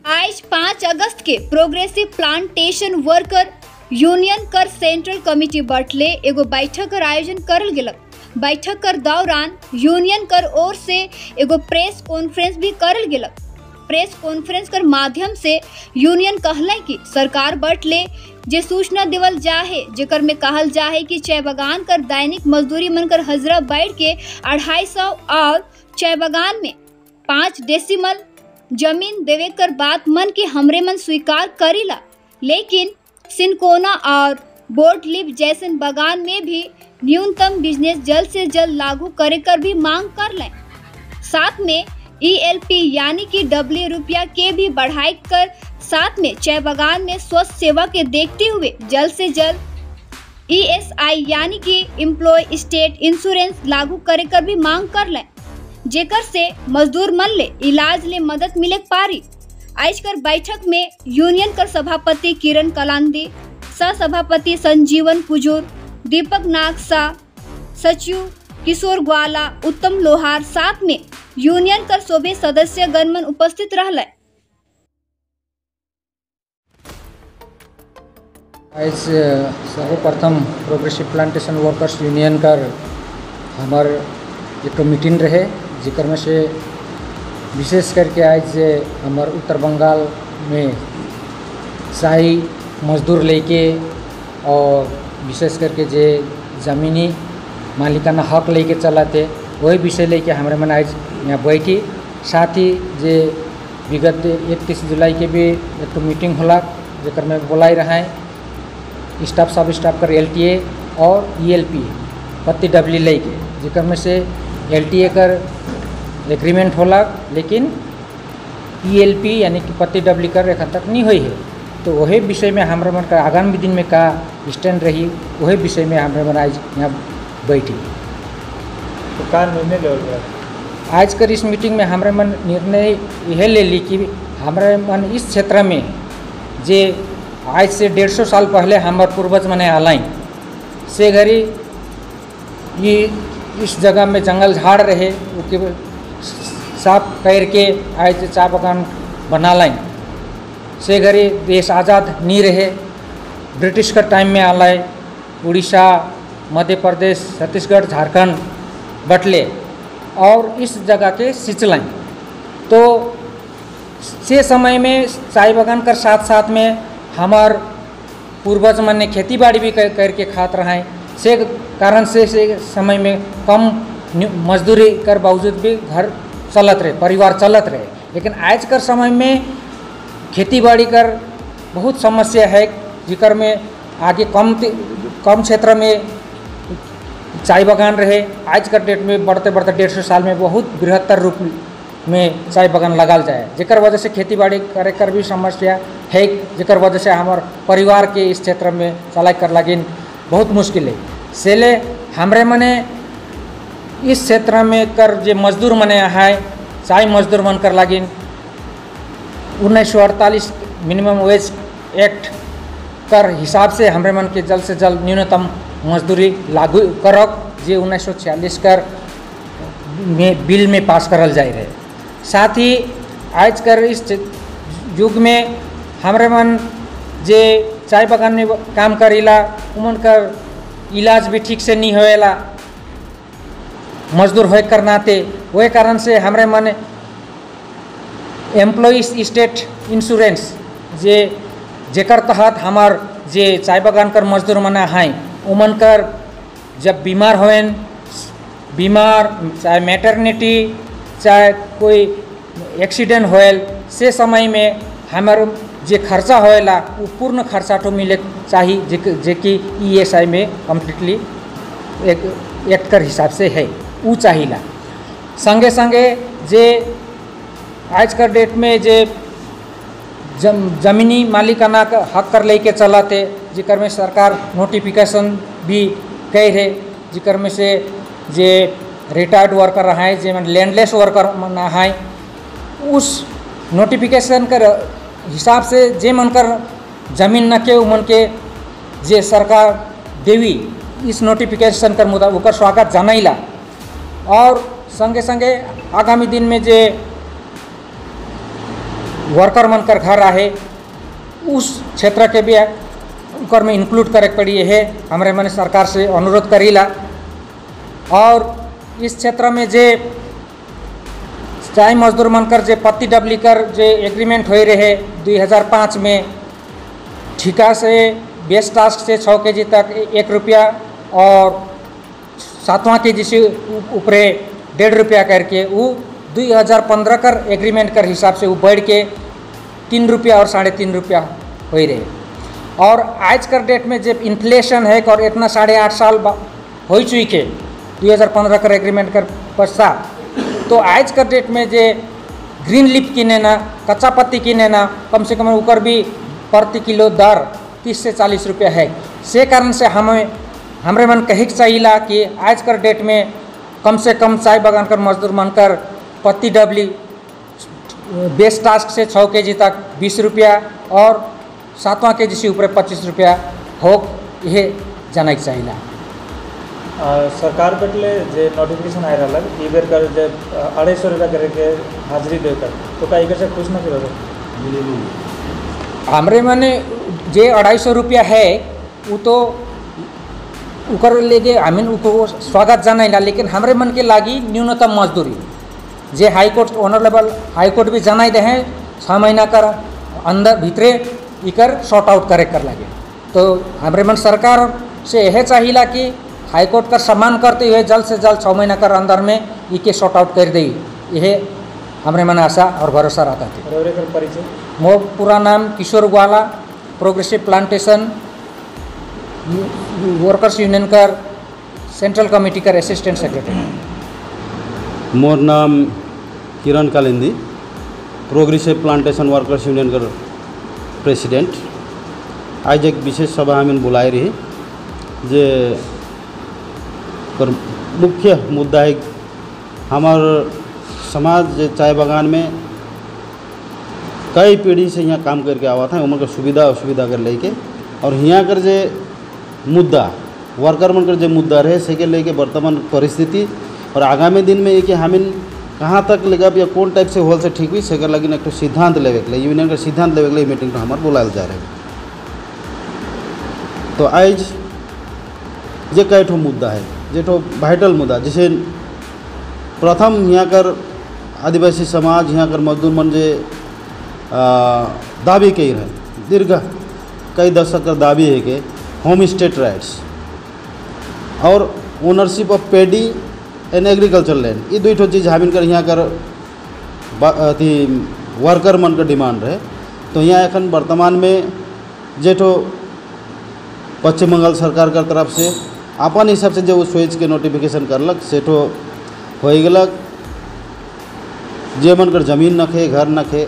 आज 5 अगस्त के progressive plantation worker union कर सेंट्रल कमिटी बटले एगो बैठक कर आयोजन करल गेलक। बैठक कर दौरान यूनियन कर ओर से एगो प्रेस कॉन्फ्रेंस भी करल गेलक। प्रेस कॉन्फ्रेंस कर माध्यम से यूनियन कहले कि सरकार बटले जे सूचना देवल जाहे जेकर में कहल जाहे कि चाय बगान कर दैनिक मजदूरी मन कर हजरा बढ़ के 250 और चाय बगान में 5 डेसिमल जमीन देवे कर बात मन के हमरे मन स्वीकार करीला, लेकिन सिनकोना और बोर्ड लिप जैसन बगान में भी न्यूनतम बिजनेस जल्द से जल्द लागू करे कर भी मांग कर लें। साथ में ELP यानी कि डब्ल्यू रुपया के भी बढ़ाई कर साथ में चाय बगान में स्वस्थ सेवा के देखते हुए जल्द से जल्द ESI यानी कि एम्प्लॉय स्टेट इंश्योरेंस लागू करे कर भी मांग कर लें, जेकर से मजदूर मन ले इलाज ले मदद मिले पारी। आज कर बैठक में यूनियन कर सभापति किरण कलांदी, सह सभापति संजीवन कुजूर, दीपक नागसा, सचिव किशोर ग्वाला, उत्तम लोहार साथ में यूनियन कर सोभे सदस्य गणमन उपस्थित रहले। आज सर्वप्रथम प्रोग्रेसिव प्लांटेशन वर्कर्स यूनियन कर हमार एक मीटिंग रहे, जिकर में से विशेष करके आज हमार उत्तर बंगाल में चाय मजदूर लेके और विशेष करके जे ज़मीनी मालिकाना हक लेके चलाते वही विषय लेके हमारे मन आज यहाँ बैठी। साथ ही जे विगत 31 जुलाई के भी एक मीटिंग होला जेकर में बोलाई रहा है स्टाफ सब स्टाफ कर LTA और ELP पत्ती डब्ल्यू लेके, जेकर में से LTA कर एग्रीमेंट होला लेकिन ELP यानी कि पत्ती डब्ल्यू कर एखन तक नहीं हुई है। तो वही विषय में हमारे मन का आगामी दिन में का स्टैंड रही वही विषय में हमारे मन आज यहाँ बैठी। तो का निर्णय ले गया आज कर इस मीटिंग में? हमारे मन निर्णय यह ले ली कि हमारे मन इस क्षेत्र में जे आज से 150 साल पहले हमारे पूर्वज मने आलाइन से घड़ी ये इस जगह में जंगल झाड़ रहे उसके साफ करके आज चाय बगान बना लाइन से घड़ी देश आज़ाद नहीं रहे। ब्रिटिश का टाइम में आलाए उड़ीसा, मध्य प्रदेश, छत्तीसगढ़, झारखंड बटले और इस जगह के सिंचलाइन। तो से समय में चाय बगान कर साथ साथ में हमार पूर्वज मन ने खेती बाड़ी भी करके खात रहा है। से कारण से समय में कम मजदूरी कर बावजूद भी घर चलत रहे, परिवार चलत रहे। लेकिन आज कर समय में खेती बाड़ी कर बहुत समस्या है, जिकर में आगे कम कम क्षेत्र में चाय बगान रहे। आज का डेट में बढ़ते बढ़ते 150 साल में बहुत बृहत्तर रूप में चाय बगान लगाल जाए, जेकर वजह से खेती बाड़ी करे कर भी समस्या है, जेकर वजह से हमार परिवार के इस क्षेत्र में चलाए कर लगिन बहुत मुश्किल है। सेले हमरे मने इस क्षेत्र में कर जे मजदूर मने है चाय मजदूर मन कर लगिन 1948 मिनिमम वेज एक्ट कर हिसाब से हमरे मन के जल्द से जल्द न्यूनतम मजदूरी लागू करक जे 1946 कर में बिल में पास करल जाए रहे। साथ ही आज कर इस युग में हमरे मन जे चाय बगान में काम करेला उमन कर इलाज भी ठीक से नहीं होएला मजदूर होए कर नाते, वही कारण से हमरे मन एम्प्लॉइज स्टेट इंश्योरेंस जे जेकर तहत हमार जे चाय बगान कर मजदूर मना हैं उमन कर जब बीमार होएन, बीमार चाहे मैटरनिटी चाहे कोई एक्सीडेंट होएल से समय में हमार जे खर्चा होएला वो पूर्ण खर्चा तो मिले चाहिए, जे कि ESI में कम्प्लीटली एक एक्ट कर हिसाब से है वो चाहिला। संगे संगे जे आज का डेट में जे जमीनी मालिकाना का हक कर लेके चलाते, जिकर में सरकार नोटिफिकेशन भी कह रहे, जिकर में से जे रिटायर्ड वर्कर रहा जे मन लैंडलेस वर्कर मन है उस नोटिफिकेशन कर हिसाब से जे मन कर जमीन न के उमन के जे सरकार देवी इस नोटिफिकेशन कर मुताबिक ओकर स्वागत जनाइला। और संगे संगे आगामी दिन में जे वर्कर मन कर घर आहे उस क्षेत्र के भी उनकर में इंक्लूड करे पड़ी है। हमारे मन सरकार से अनुरोध करीला। और इस क्षेत्र में जे चाय मजदूर मन कर जे पत्ती डबली कर जे एग्रीमेंट हो रहे 2005 में ठिका से बेस टास्क से 6 केजी तक 1 रुपया और 7वां केजी से ऊपरे 1.5 रुपया करके वो 2015 कर एग्रीमेंट कर हिसाब से वो बढ़ के 3 रुपया और 3.5 रुपया हो रहे। और आज कर डेट में जब इन्फ्लेशन है और इतना 8.5 साल हो चुके 2015 कर एग्रीमेंट कर पश्चात, तो आज कर डेट में जे ग्रीन लीफ किने ना कच्चा पत्ती किने ना कम से कम ऊपर भी प्रति किलो दर 30 से 40 रुपया है। से कारण से हमें हमरे मन कहे चाहिए कि आज कर डेट में कम से कम चाय बागान कर मजदूर मन कर पत्ती डबली बेस टास्क से 6 केजी तक 20 रुपया और 7वां केजी से ऊपर 25 रुपया हो, यह जाना चाहिए। सरकार बटले जे नोटिफिकेशन आए रहा ई बेर कर जे 250 रुपया करके हाजिरी देकर तो का एकर से खुश ना करो? हमरे माने जे 250 रुपया है वो तो उकर लेके हमीन उको स्वागत जनाइला, लेकिन हमरे मन के लागी न्यूनतम मजदूरी जे हाईकोर्ट ऑनरेबल हाईकोर्ट भी जनाई दे हैं 6 महीना कर अंदर भीतरे इकर शॉर्ट आउट करे कर लागे। तो हमरे मन सरकार से यह चाहिए कि हाईकोर्ट का सम्मान करते हुए जल्द से जल्द 6 महीना कर अंदर में इके शॉर्ट आउट कर दे, यह हमरे मन आशा और भरोसा रहता थे। मोर पूरा नाम Kishore Gwala, progressive plantation workers union कर सेंट्रल कमेटी कर असिस्टेंट सेक्रेटरी। मोर नाम Kiran Kalindi, progressive plantation workers union कर प्रेसिडेंट। आज एक विशेष सभा हमें बुलाए रही जे कर मुख्य मुद्दा है हमार समाज जे चाय बागान में कई पीढ़ी से यहाँ काम करके आवा था, उनका सुविधा असुविधा कर लेके और यहाँ कर जे मुद्दा वर्कर मन कर जे मुद्दा रहे से के लेके वर्तमान परिस्थिति और आगामी दिन में ये कि हमें कहाँ तक लेगा या कौन टाइप से होल से ठीक हुई से लगिन एक सिद्धांत लेवे के लिए यूनियन का सिद्धांत लेवे के लिए मीटिंग तो हमारे बुलाया जा रहे। तो आज जे कई ठो मुद्दा है जे ठो वाइटल मुद्दा, जैसे प्रथम यहाँ कर आदिवासी समाज यहाँ कर मजदूर मन जे दावी कई रहे दीर्घ कई दशक का दावी है कि होम स्टेट राइट्स और ownership of paddy and agriculture land, ये दुई ठो चीज़ हमिन कर यहाँ कर अथी वर्कर मन का डिमांड रहे। तो यहाँ एखन वर्तमान में जेठो पश्चिम बंगाल सरकार का तरफ से अपन हिसाब से जो स्विच के नोटिफिकेशन करलक सेठो हो गलक। जे मन कर जमीन नखे घर नखे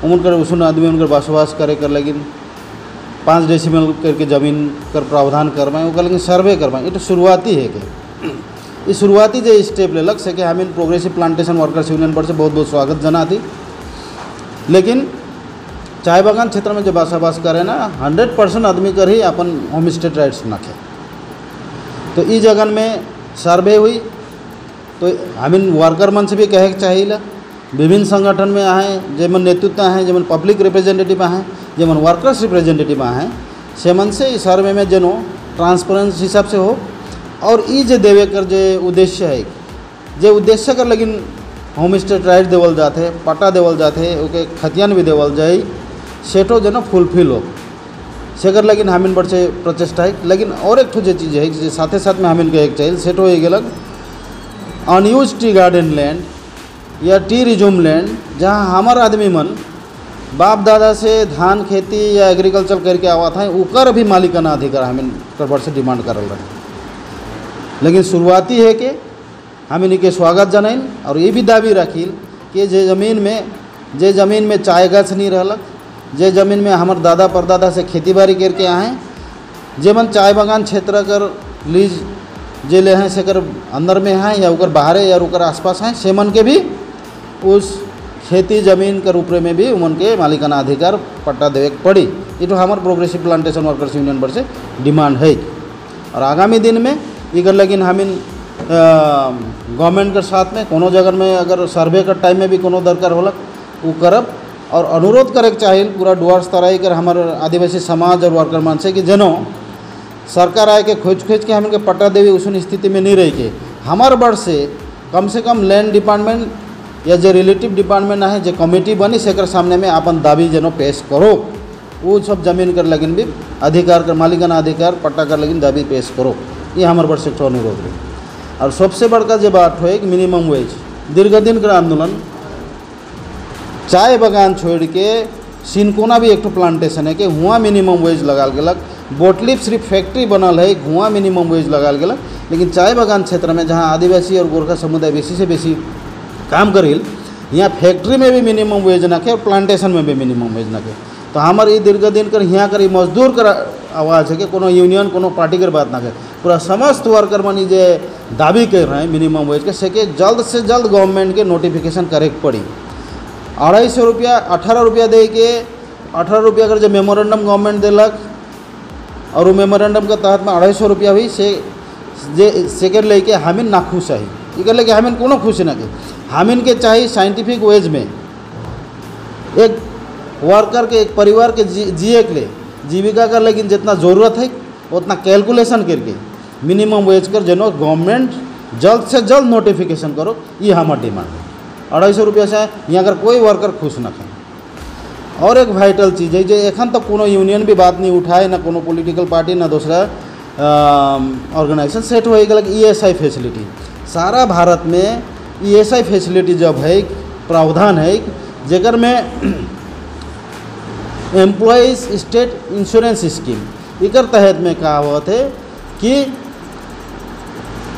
उनकर उसुन आदमी उनकर बसवास करे कर लेकिन 5 डेसिमल करके जमीन कर प्रावधान करवाएं वो लेकिन सर्वे करवाएं। ये तो शुरुआती है कि ये शुरुआती जो स्टेप लेलक से कि हमें प्रोग्रेसिव प्लांटेशन वर्कर्स यूनियन पर से बहुत बहुत स्वागत जना थी। लेकिन चाय बागान क्षेत्र में जो बसवास करे ना 100% आदमी कर ही अपन होम स्टेट राइट्स नखे। तो इस जगह में सर्वे हुई तो हमें वर्कर मन से भी कहे चाहिए विभिन्न संगठन में आए जेमन नेतृत्व आए जेमन पब्लिक रिप्रेजेंटेटिव आए जेमन वर्कर्स रिप्रेजेंटेटिव आए से मन से इस सर्वे में जनो ट्रांसपेरेंस हिसाब से हो और ई जे देवे कर जे उद्देश्य है जे उद्देश्य कर लेकिन होम स्टेट राइट देवल जाते पट्टा देवल जाते ओके खतियान भी देवल जाए सेटो जो फुलफिल हो सेकर लेकिन हमिन पर से प्रचेष्टा है। लेकिन और एक ठो जे चीज़ है जे साथे साथ में हमिन के एक चाहिए सेटो हो गलक अनयूज टी गार्डन लैंड या टी रिज्यूम लैंड जहाँ हमार आदमी मन बाप दादा से धान खेती या एग्रीकल्चर करके आवा था उकर भी मालिकाना अधिकार हमें कर से डिमांड कर रहे। लेकिन शुरुआती है कि हम इनके स्वागत जनाइन और ये भी दावी रखिल कि जे ज़मीन में चाय गाछ नहीं रहलक जे ज़मीन में हमार दादा परदादा से खेती बाड़ी करके आए जे मन चाय बागान क्षेत्र कर लीज जे ले हैं से कर अंदर में हैं या उकर बाहर या उकर आसपास हैं से मन के भी उस खेती जमीन कर ऊपर में भी उमन के मालिकाना अधिकार पट्टा देवे पड़ी। ये तो हमारे प्रोग्रेसिव प्लांटेशन वर्कर्स यूनियन पर से डिमांड है। और आगामी दिन में ये लेकिन हम गवर्नमेंट के साथ में कोनो जगह में अगर सर्वे का टाइम में भी कोनो दरकार होलक वो करब और अनुरोध करे के चाहिए पूरा डुअर्स तराई कर हमारे आदिवासी समाज और वर्कर मन से कि जनो सरकार आए के खोज खोज के हमन के पट्टा देवी उस स्थिति में नहीं रही के हमार बड़ से कम लैंड डिपार्टमेंट या जो रिलेटिव डिपार्टमेंट है जो कमेटी बनी सेकर सामने में अपन दावी जनो पेश करो, वो सब जमीन कर लगिन भी अधिकार कर मालिकाना अधिकार पट्टा कर लगिन दावी पेश करो, ये हमारे बड़ से अनुरोध रही। और सबसे बड़का जो बात हो कि मिनिमम वेज दीर्घदिन का आंदोलन चाय बगान छोड़ के सिनकोना भी एक प्लांटेशन है कि हुआ मिनिमम वेज लगाल गलक, बोटलिप सिर्फ फैक्ट्री बनल है हुआ मिनिमम वेज लगाल गलक, लेकिन चाय बगान क्षेत्र में जहाँ आदिवासी और गोरखा समुदाय बेसी से बेसी काम करिल यहाँ फैक्ट्री में भी मिनिमम वेज ना के और प्लांटेशन में भी मिनिमम वेज ना के। तो हमारे ये दीर्घदिन कर यहाँ कर मजदूर कर आवाज़ है कि कोनो यूनियन कोनो पार्टी कर बात ना के पूरा समस्त वर्कर मनी जे दावी कर रहे हैं मिनिमम वेज के से के जल्द से जल्द गवर्नमेंट के नोटिफिकेशन करे पड़ी। 250 रुपया 18 रुपया दे के 18 रुपया कर जो मेमोरेंडम गवर्नमेंट दिलक और वो मेमोरेंडम के तहत में 250 रुपया हुई से जे सेकेंड लेके हमिन ना खुश है, इकर लेके हमिन कोनो खुशी ना के हमिन के चाहिए साइंटिफिक वेज में एक वर्कर के एक परिवार के जिए के लिए जीविका का लेकिन जितना ज़रूरत है उतना कैलकुलेशन करके मिनिमम वेज कर जनो गवर्नमेंट जल्द से जल्द नोटिफिकेशन करो, ये हमारा डिमांड है। 250 रुपया से यहाँ कर कोई वर्कर खुश न खाए। और एक वाइटल चीज़ है जो एखन तक कोनो यूनियन भी बात नहीं उठाए ना कोनो पॉलिटिकल पार्टी ना दूसरा ऑर्गेनाइजेशन सेट हो गया ESI facility. सारा भारत में ESI facility जब है प्रावधान है जेकर में एम्प्लॉयज़ स्टेट इंश्योरेंस स्कीम इकर तहत में क्या होते है कि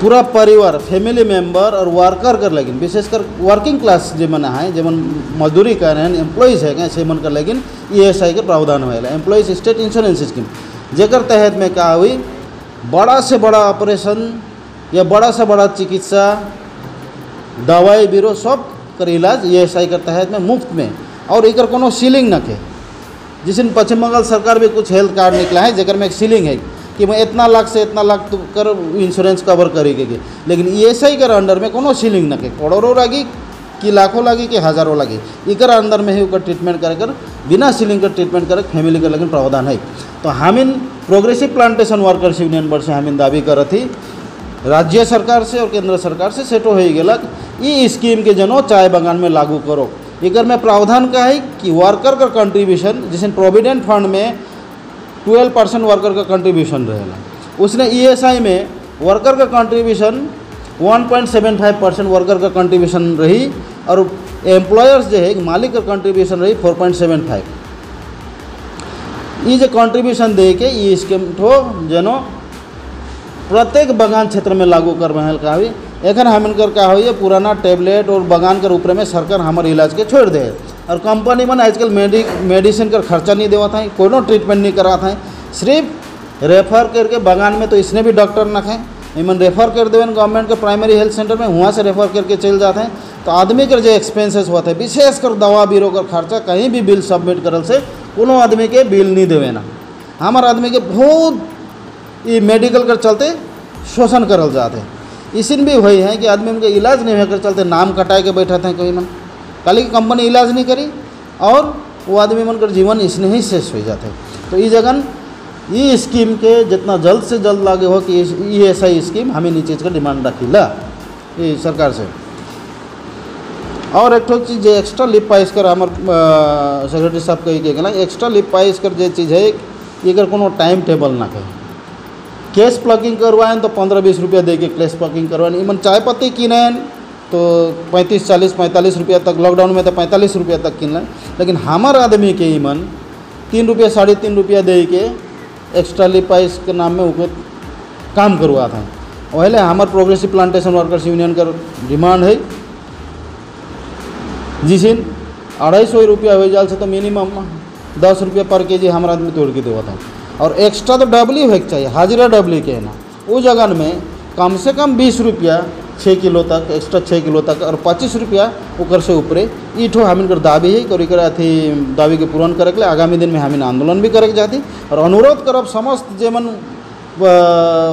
पूरा परिवार फैमिली मेंबर और वर्कर कर लेकिन विशेषकर वर्किंग क्लास जे मन है जे मन मजदूरी कर रहे हैं एम्प्लॉयज़ है से मन कर लेकिन ESI के प्रावधान होएला एम्प्लॉयज़ स्टेट इंश्योरेंस स्कीम जेकर तहत में क्या हुई बड़ा से बड़ा ऑपरेशन या बड़ा से बड़ा चिकित्सा दवाई बीरो सब कर इलाज ESI के तहत में मुफ्त में और इकर कोनो सीलिंग न के। जिसन पश्चिम बंगाल सरकार भी कुछ हेल्थ कार्ड निकला है जेकर में एक सीलिंग है कि मैं इतना लाख से इतना लाख तो कर इंश्योरेंस कवर करेगी, लेकिन ESI कर अंडर में कोनो सीलिंग न के करोड़ों लागी कि लाखों लागी कि हज़ारों लागी इकर अंदर में ही उकर ट्रीटमेंट कर कर बिना सीलिंग कर ट्रीटमेंट कर फैमिली का लेकिन प्रावधान है। तो हमिन प्रोग्रेसिव प्लांटेशन वर्कर्स यूनियन पर से हमिन दावी करत ही राज्य सरकार से और केंद्र सरकार से सेटो हो गया ई स्कीम के जनो चाय बगान में लागू करो। इकर में प्रावधान का है कि वर्कर का कंट्रीब्यूशन जैसे प्रोविडेंट फंड में 12% वर्कर का कंट्रीब्यूशन रहेगा उसने ESI में वर्कर का कंट्रीब्यूशन 1.75% वर्कर का कंट्रीब्यूशन रही और एम्प्लॉयर्स जो है मालिक का कंट्रीब्यूशन रही 4.75। ये जो कंट्रीब्यूशन दे के ये स्कीम ठो जनो प्रत्येक बगान क्षेत्र में लागू कर रहे का हुई। एखन हमन कर का हुई पुराना टैबलेट और बगान कर ऊपर में सरकार हमारे इलाज के छोड़ दे और कंपनी मन आजकल मेडिसिन कर खर्चा नहीं देवा था कोनो ट्रीटमेंट नहीं करा था सिर्फ रेफर करके बगान में तो इसने भी डॉक्टर न खाए इमन रेफर कर देवन गवर्नमेंट के प्राइमरी हेल्थ सेंटर में वहाँ से रेफर करके चल जाते हैं। तो आदमी के जो एक्सपेंसेस होते हैं विशेषकर दवा बीरो का खर्चा कहीं भी बिल सबमिट करल से कोनो आदमी के बिल नहीं देवे ना। हमारे आदमी के बहुत ये मेडिकल कर चलते शोषण करल जाते हैं। इसी भी वही है कि आदमी उनके इलाज नहीं होकर चलते नाम कटाए के बैठा थे कोई मन काली की कंपनी इलाज नहीं करी और वो आदमी मन कर जीवन इसने ही शेष हो जाते। तो ये जगन ये स्कीम के जितना जल्द से जल्द लागू हो कि ESI scheme हमें नीचे का डिमांड रखी ला ये सरकार से। और एक ठो चीज़ एक्स्ट्रा लिप पाइस कर हमारे सेक्रेटरी साहब कही के गया एक्स्ट्रा लिप पाइस कर जो चीज़ है ये कोनो टाइम टेबल ना कहे केस प्लकिंग करवाएं तो 15-20 रुपया दे के केस प्लकिंग करवाएं इमन चाय पत्ती किनें तो 35 40 45 रुपया तक लॉकडाउन में तो 45 रुपया तक किन लें, लेकिन हमार आदमी के इमन 3 रुपया 3.5 रुपया दे के एक्स्ट्रा लिप पाइस के नाम में उनको काम करवा था। पहले हमार प्रोग्रेसिव प्लांटेशन वर्कर्स यूनियन का डिमांड है जिसिन 250 रुपया हो जाल से तो मिनिमम 10 रुपया पर के जी हमारा आदमी तोड़ के देवा था और एक्स्ट्रा तो डबल ही चाहिए हाजिरा डबल के है ना वो जगह में कम से कम 20 रुपया 6 किलो तक एक्स्ट्रा 6 किलो तक और 25 रुपया ऊपर से ऊपरे ईठो हमिन कर दावी है और एक अथी दावी के पूरण करे के लिए आगामी दिन में हमिन आंदोलन भी करे जाती। और अनुरोध करब समस्त जे मन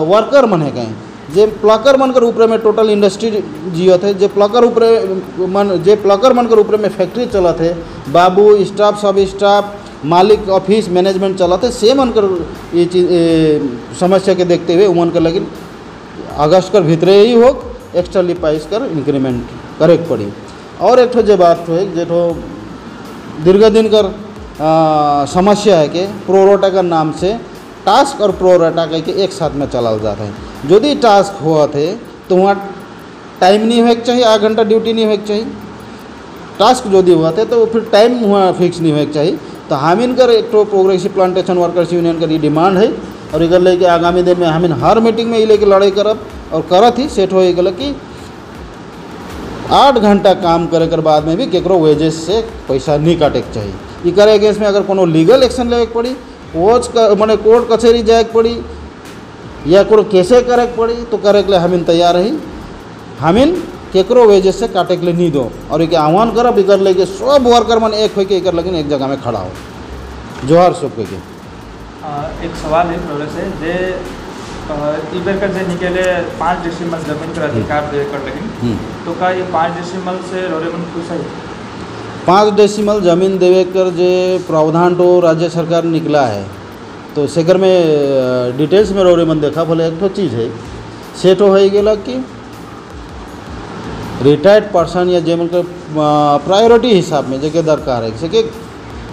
वर्कर मन है कहीं जे प्लकर मन कर ऊपर में टोटल इंडस्ट्री जियत है, जे प्लकर ऊपर मन जे प्लकर मन कर ऊपर में फैक्ट्री चलत है, बाबू स्टाफ सब स्टाफ मालिक ऑफिस मैनेजमेंट चलत है, से मन कर ये चीज समस्या के देखते हुए उमन कर लगिन अगस्त कर भीतरे ही हो एक्स्ट्रा लिपाइस कर इंक्रीमेंट करे पड़ी। और एक ठो जे बात हो जेठो दीर्घ दिन कर समस्या है कि प्रोरोटा का नाम से टास्क और प्रोरोटा कह के एक साथ में चलाल जाता है। यदि टास्क हुआ थे तो वहाँ टाइम नहीं होने चाहिए, 8 घंटा ड्यूटी नहीं होने चाहिए। टास्क यदि हुआ थे तो फिर टाइम वहाँ फिक्स नहीं होने चाहिए। तो हमिन कर एक तो प्रोग्रेसिव प्लांटेशन वर्कर्स यूनियन कर ये डिमांड है और इधर लेके आगामी दिन में हमिन हर मीटिंग में ये लेके लड़ाई करब और करत ही सेठ हो गल कि 8 घंटा काम करे कर बाद में भी केकरो वेजेस से पैसा नहीं काटे के चाहिए। ये करे अगेंस्ट में अगर कोनो लीगल एक्शन लेवे के पड़ी, कोर्ट माने कोर्ट कचहरी जाए के पड़ी या कोनो केसे करे के पड़ी तो करे के लिए हमिन तैयार रही। हमिन केकरो वेजेस से काटे के लिए नहीं दो और एक आह्वान करब इकर लेके सब वर्कर मन एक होके एकर लेकिन एक जगह में खड़ा हो। जोहार सब के। एक सवाल है प्रोग्रेस से जे इबर कर जे निकले 5 डेसिमल जमीन पर अधिकार दे कर लेकिन तो का ये 5 डेसिमल से रोरे मन खुश है? 5 डेसिमल जमीन देवे कर जे प्रावधान तो राज्य सरकार निकला है तो सेकर में डिटेल्स में रोरे मन देखा बोले एक तो चीज़ है से तो हो गया कि रिटायर्ड पर्सन या जे मन के प्रायोरिटी हिसाब में जेके दरकार है से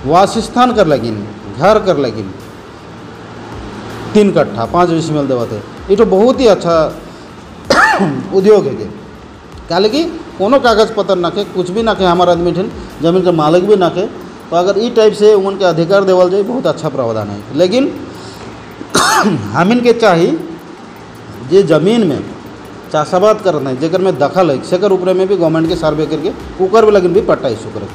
वासस्थान कर लगिन घर कर लगिन 3 कट्ठा 5 डेसिमल देवत है। ये तो बहुत ही अच्छा उद्योग है के काले कि कोनो कागज पत्र ना के कुछ भी ना के हमारा आदमी ठन जमीन के मालिक भी ना के, तो अगर ई टाइप से उनके अधिकार देवल जाए बहुत अच्छा प्रावधान है। लेकिन हमिन के चाहिए जे जमीन में चाषाबाद करना है जेकर में दखल है सेकर ऊपर में भी गवर्नमेंट के सर्वे करके उकर भी लेकिन भी पट्टा इशू करे।